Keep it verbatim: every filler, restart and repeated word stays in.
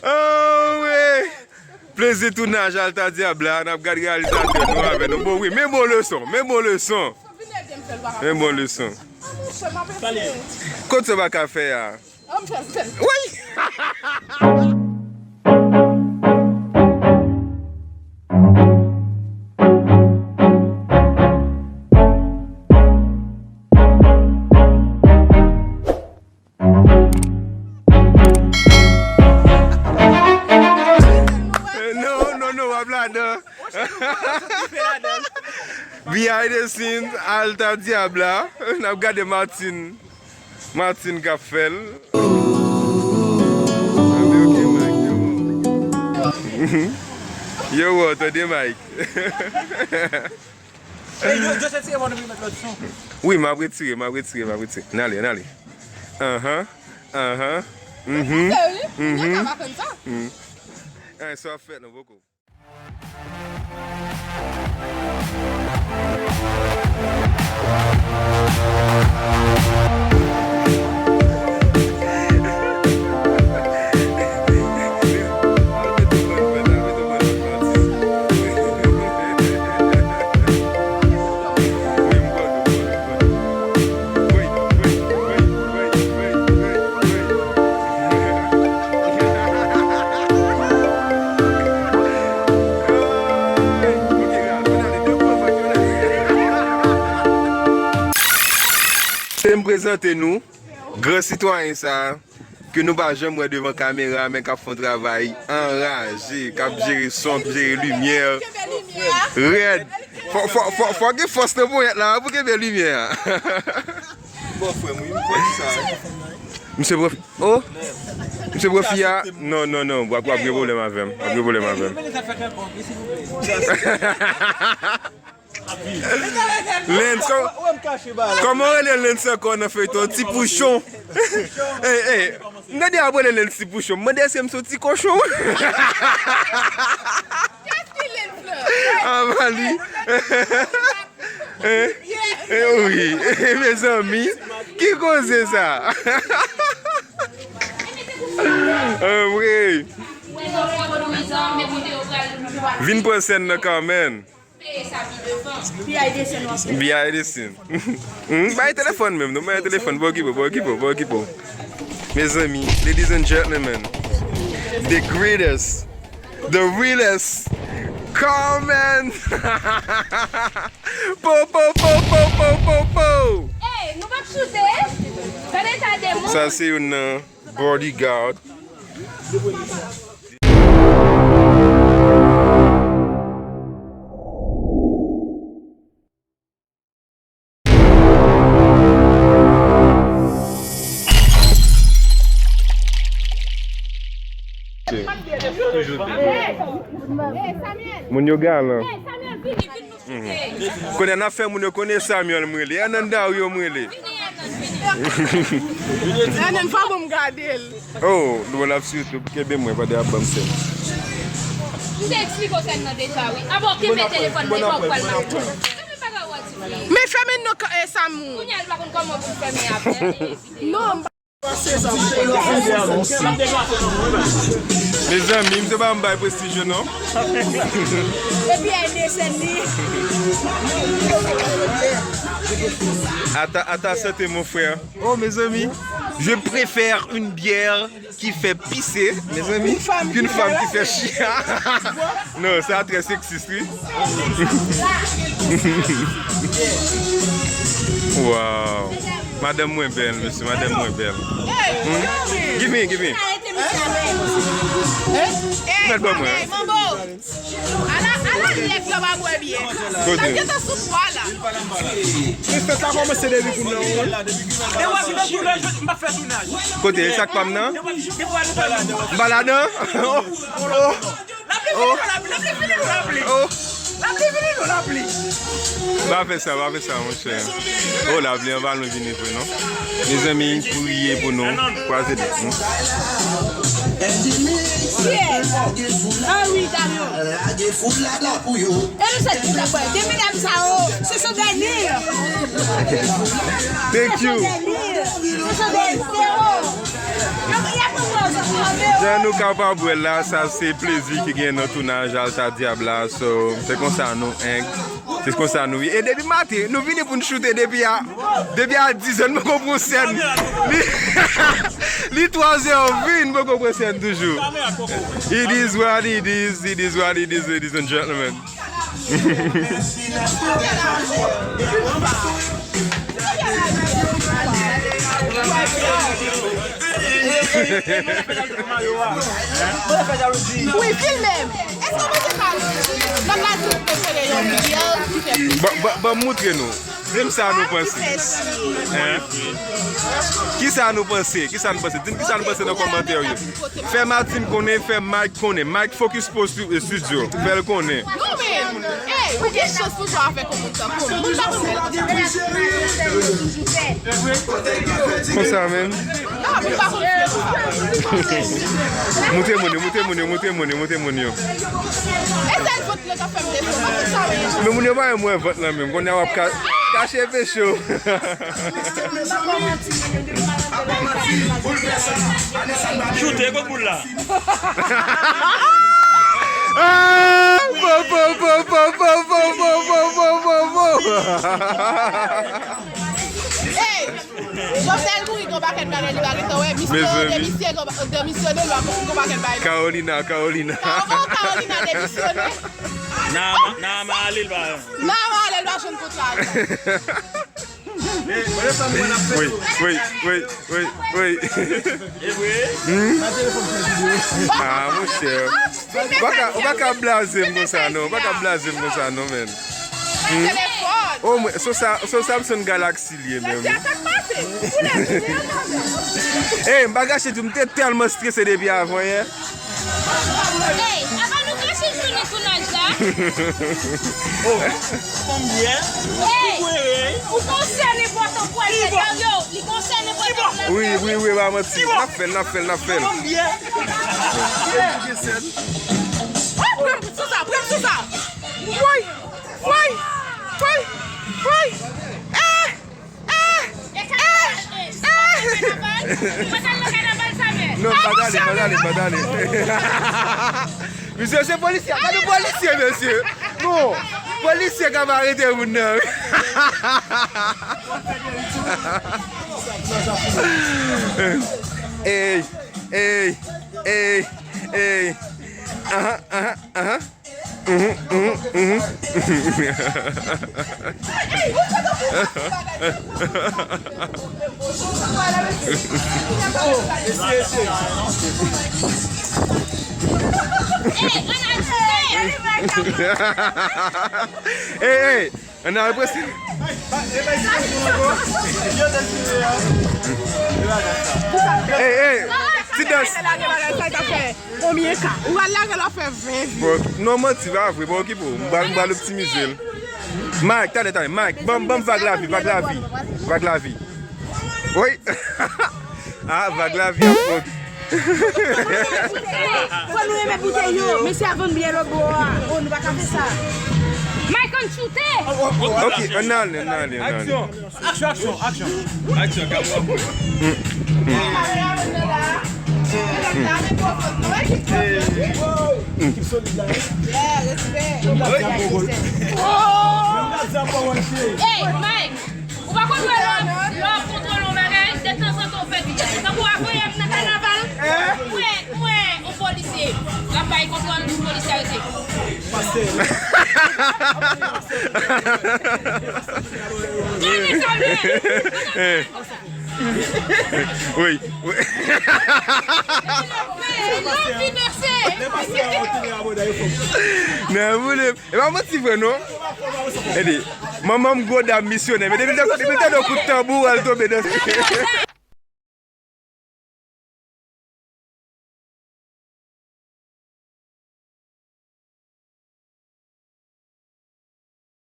Oh, wi. Plezi tounaj Alta Diabla, n ap gad reyalizatè nou avè nou. Bon, wi, men bon leson, men bon leson. Men bon leson. Kot sa w pa ka fè a? Wi! Non, non, non, w ap ladan. Behind the scenes, Alta Diabla. N ap gade Martine. Martine k ap fè l. Yo, wo, tande Mike. Wi, m ap retire, m ap retire, m ap retire. N ale, n ale. Anhan, anhan. Mhm. Mhm. Mm. Eh, sa w ap fè non, poko. Se m prezante nou gran sitwayen sa a, ke nou pa janm wè devan kamera, men k ap fè yon travay anraje, k ap jere son, k ap jere limyè. Rèd. Fò, fò, fò, fò gen fòs nan ponyèt la pou kenbe limyè a. Bon, frè m, wi, m fò di sa. Misye profi-, oh! Misye profi a. Non, non, non, w ap, w ap gen pwoblèm avè m. W ap gen pwoblèm avè m. Lens, kò-, kòman w rele Lens ankò nan feyton? Ti pouchon. Ey, ey, m tande y ap rele Lens ti pouchon. M mande èske m se yon ti kochon? Kiyès ki Lens la? Ah, Mali. Eh, eh, wi. Mezanmi, ki koze sa? Ah, wi. Vin pran sèn nan kanmenm. Behind the scene. Hmm, bay telefòn menm, non, bay telefòn, pa okipe w, pa okipe w, pa okipe w. Mezanmi, ladies and gentlemen, the greatest, the realest, Carmen! Po, po, po! Ey, nou p ap choute. Gade eta de moun. Sa se youn nan bodyguard. Moun yo galan. Mhm. Kounye a n ap fè moun yo konnen Samuel m rele. Hernando Dario m rele. Hernando, fò bon m gade l. Oh, nou l ap sou YouTube. Kenbe mwen pandan y ap ban m sèn. M te eksplike w sèn nan deja, wi. Abò, kenbe telefòn nan, e pa w pral mache. Men fèmen non, eh, Samou. Kounye a, l pa konn kòman pou l fèmen apre. Non, m pa Mezanmi, misye pa m bay prestij yo non. Epi ay desann li. Ata, ata sante mon frère. Oh, mezanmi, je préfère une bière qui fait pisser, mezanmi, qu'une femme qui fait chier. Non, sa trè seksis, wi. Wow. Madanm mwen bèl, mesye, madanm mwen bèl. Hmm? Give me, give me. Mèt ban mwen. Ala, ala lèg la pa bwè byen. Kote? Sa gentan sou pwa la. Men fèt la kòmanse depi kounye a, wi. Kote? E sa k pa m nan? M pa ladan? Oh, oh. Lapli fini nou, lapli, lapli fini nou, lapli. Oh. Lapli fini nou, lapli. Pa fè sa, pa fè sa, monchè. Oh, lapli an pa lwen vini vre, non. Mezanmi, priye pou nou. Kwaze dwèt nou. Yes. Ah wi, Damyon. E nou sot tout apre. De medam sa yo, ce sont des nuls. Thank you. Ce sont des nuls. Ce sont des zéro. Yo, y ap pran Jan nou kapab wè la, sa se plezi ki gen nan tounaj Alta Diab la. So, se konsa nou, en, se konsa nou ye. E depi maten, nou vini pou n choute depi a, depi a dizè, n poko pran sèn. Li, li twazè vin, n poko pran sèn toujou. It is what it is, it is what it is, ladies and gentlemen. Wi, filme m. Èske w panse sa, nonm la di w prefere yon viyaj ki fè plis? Ban, ban, ban m moutre nou. Di m sa nou panse. Hein? Kisa nou panse? Kisa nou panse? Di m kisa nou panse nan kòmantè yo. Fè Martin konnen, fè Mike konnen. Mike focus post studio. Fè l konnen. Non, men, ey, ou gen chans toujou avèk yon moun tankou m. Moun pa konn fè l konsa. Konsa menm. Non, moun pa konn fè l konsa. Montre moun yo, montre moun yo, montre moun yo, montre moun yo. E sèl vant lan k ap fè m defo, m pa konn sa w ye. Men moun yo pa renmen wè vant lan menm. Kounye a w ap ka, kache peche w. Choute, kot boul la? Ah! Po, po, po, po. Hey! Jovenel mouri, gon pakèt bagay li pa gentan wè. Misye demisyone, gon pa, demisyone, gon pakèt bagay. Carolina, Carolina. Ka-, oh, Carolina demisyone. Nan, nan, ale l pa. Nan, ale l pa jwenn kontra. Wi, wi, wi, wi, wi. Hmm? Ah, monchè. Ou pa ka, ou pa ka blaze m konsa, non. Ou pa ka blaze m konsa, non, men. Hmm? Oh, mwen, so sa, so Samsung Galaxy li ye menm. Ey, m pa kache di w, m te tèlman strese depi avan yè. Ey, avan nou kache sou nou tounaj la. Oh, konbyen? Ey, ou konsène pòtan pwèl Dario, li konsène pòtan pwèl. Wi, wi, wi, pa manti. N ap fè l, n ap fè l, n ap fè l. Konbyen? Ah, pran sou sa, pran sou sa. Woy, woy, woy, woy. Eh! Non, m pa t ale, m pa t ale, m pa t ale. Mesye, se polisye. Gade polisye, mesye. Non, polisye k ap arete moun nan. Ey, ey, ey, ey. Aha, aha, aha. Mhm, mhm, mhm. Ey, ey, ann al prese. Ey, ey, ti dans. Konbyen ka? Ou al lage l ap fè ven vi. Bon, non, manti, pa vre, pa okipe w. M pral, m pral optimize l. Mike, talè, talè, Mike, ban m, ban m vag lavi, vag lavi. Vag lavi. Wi. Ah, vag lavi ap fòt. Fò nou remèt boutèy yo. Mesye a vann byen lòt bò a. Oh, nou pa ka fè sa. Mike, ann choute. Ok, ann ale, ann ale, ann ale. Aksyon. Aksyon, aksyon, aksyon. Aksyon, kamera boule. Ekip solid la, wi. Hey, Mike, ou pa konn wè lè w ap kontwole yon bagay, detanzantan w fè vitès. Tankou avan yè m nan kanaval, mwen, mwen, yon polisye, l ap bay kontwòl, polisye arete. Pastè. Gade sa, men. Wi, wi. Nan boule. E pa manti vre, non? Ede, manman m gwo dam misyonè, men depi l te, depi l tande yon kout tanbou, al tonbe nan